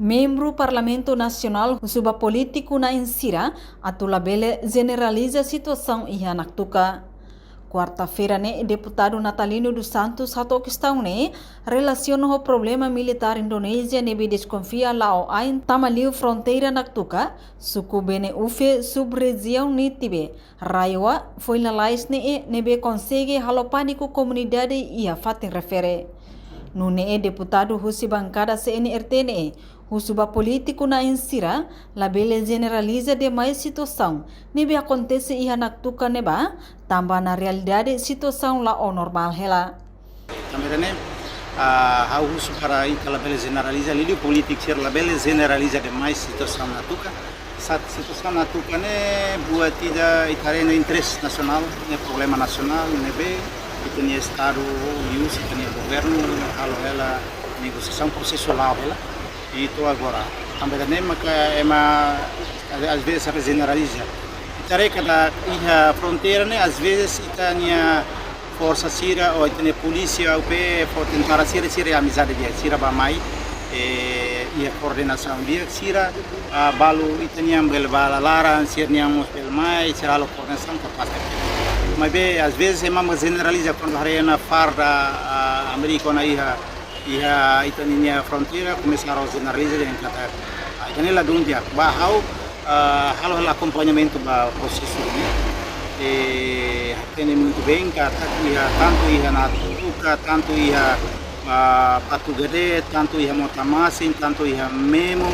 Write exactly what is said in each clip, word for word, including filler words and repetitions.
Membru Parlamentu Nasionál husu ba polítiku na'in sira atu labele jeneraliza situasaun iha Naktuka. Kuarta-feira ne'e, Deputadu Natalino dos Santos hato'o kestaun ne'e relasiona ho problema militár Indonézia ne'ebé deskonfia la'o ain tama liu fronteira Naktuka, suku Bene Ufe, sub-rejiaun Nitibe, RAEOA, foin lalais ne'e ne'ebé konsege halo pániku komunidade iha fatin refere. Nune'e, deputadu husi bankada C N R T ne'e husu ba polítiku na'in sira labele jeneraliza demais situasaun ne'ebé akontese iha Naktuka ne'ebá, tanba na realidade situasaun la'o normál hela. Tanba ida-ne'e, ah, ha'u husu para ita labele jeneraliza, liuliu polítiku sira labele jeneraliza demais situasaun Naktuka. Sa-, situasaun Naktuka ne'e buat ida ita haree no interese nasionál, ne'e problema nasionál, ne'ebé ita-nia Estadu, liuhusi ita-nia governu, halo hela negosiasaun, prosesu la'o hela. I to'o agora. Tanba ida-ne'e maka ema, às, às vezes, sabe, jeneraliza. Ita haree katak iha fronteira ne'e, às vezes, ita-nia forsa sira, ou ita-nia polísia, ou pe, fo tentara sira, sira amizade di'ak, sira bá mai, eh, iha koordenasaun di'ak, sira, ah, balu ita-nian bele bá laran, sira-nian mós bele mai, sira halo koordenasaun kapás. Maibé, às vezes, ema mak jeneraliza kuandu haree ona farda, ah, Amérika ona iha, iha ita-nia fronteira, komesa halo jeneraliza dehan katak, ah, ita-nia ladún di'ak. Ba ha'u, ah, halo hela akompañamentu ba prosesu ne'e. E, hatene muito bem katak iha, tantu iha Naktuka, tantu iha, ah, Patu Gede, tantu iha Mota Masin, tantu iha Memo,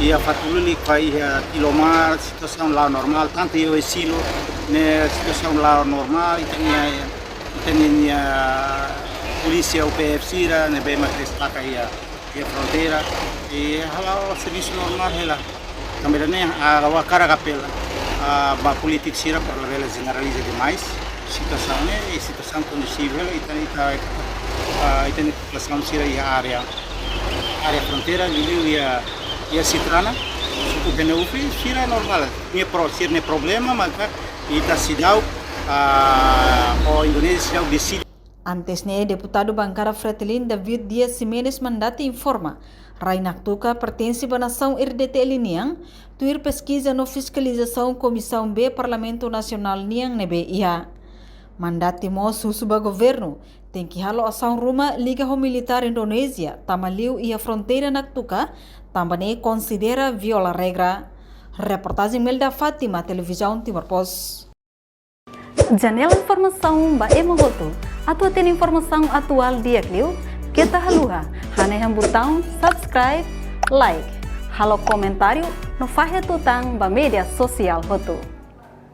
iha Fatulili, ka iha Tilomar, situasaun la'o normál, tantu iha Oesilo, ne'e situasaun la'o normál, ita-nia, ita-nia polísia U P F sira, ne'ebé mak destaka iha, iha fronteira, i hala'o servisu normál hela. Tanba ida-ne'e, ah, ha'u hakarak apela, ah, ba polítiku sira para labele jeneraliza demais situasaun ne'e, i situasaun kondusivu hela, ita, ita, ah, ita-nia populasaun sira iha área, área fronteira, liuliu iha, iha Citrana, suku Bene Ufe, sira normál. Nia pro-, sira-nia problema maka ita seidauk, ah, ou Indonézia seidauk deside. Antes ne'e, deputadu bankada Fretilin David Dias Ximenes Mandati informa, rai Naktuka pertense ba nasaun R D T L nian, tuir peskiza no fiskalizasaun Komisaun B Parlamentu Nasionál nian ne'ebé iha. Mandati mós husu ba governu tenke halo asaun ruma liga ho militár Indonézia tama liu iha fronteira Naktuka, tanba ne'e konsidera viola regra. Reportajen Melda Fátima, Televizaun Timor Post. Janela informasaun ba ema hotu. Atu hatene informasaun atuál di'ak liu, keta haluha hanehan butaun subscribe, like, halo komentáriu no fahe tutan ba média sosiál hotu.